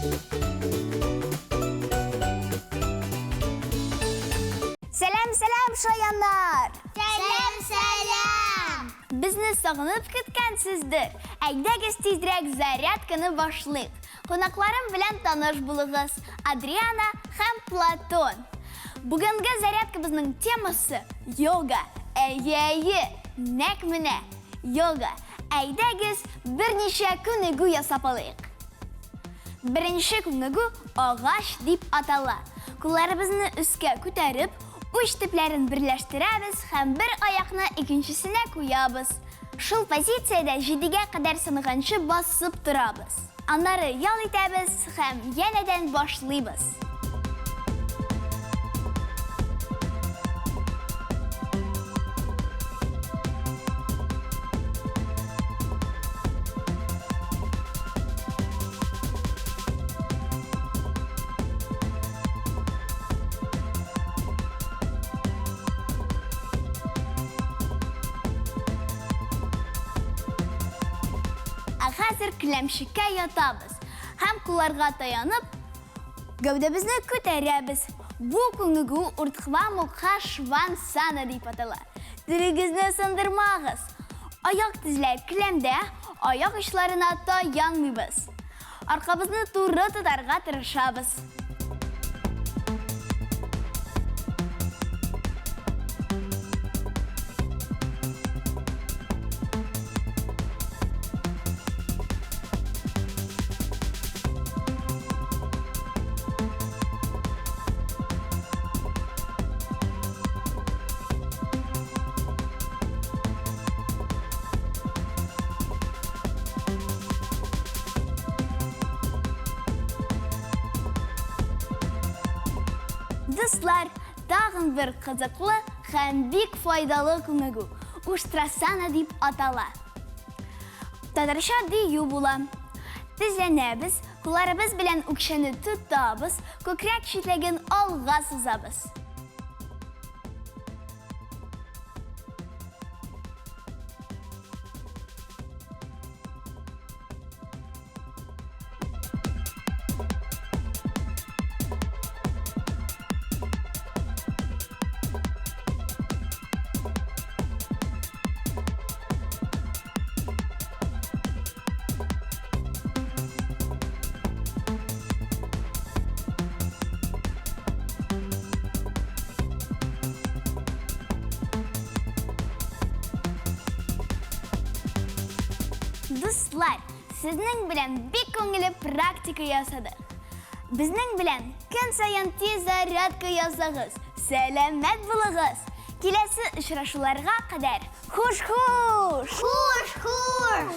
Сәлам, сәлам, шаяннар! Сәлам, сәлам! Безне сагынып көткәнсездер. Әйдәгез тизрәк зарядканы башлыйк. Кунакларым белән таныш булыгыз, Адриана һәм Платон. Бүгенге зарядкабызның темасы йога. Әйе, әйе, нәкъ менә йога. Әйдәгез, берничә күнегү ясап алыйк. Беренче күнегү агач дип атала. Кулларыбызны өскә күтәреп, уч төпләрен берләштерәбез һәм бер аякны икенчесенә куябыз. Шул позициядә җидегә кадәр сынганчы басып торабыз. Аннары ял итәбез һәм янәдән башлыйбыз. Ә хәзер келәмчеккә ятабыз һәм кулларга таянып, гәүдәбезне күтәрәбез. Бу күнегү Уртхва Мукха Швансана дип атала. Телегезне сындырмагыз. Аяк тезләр келәмдә, аяк очларына таянмыйбыз. Аркабызны туры тотарга тырышабыз. Дуслар, тагын бер кызыклы һәм бик файдалы күнегү Уштрасана дип атала. Татарча дию була. Тезләнәбез, кулларыбыз белән үкчәне тотабыз, күкрәк читлеген алга сузабыз. Дуслар, сезнең белән бик күңелле практика ясадык. Безнең белән көн саен тиз зарядка ясагыз, сәламәт булыгыз. Киләсе очрашуларга кадәр хуш-хуш! Хуш-хуш!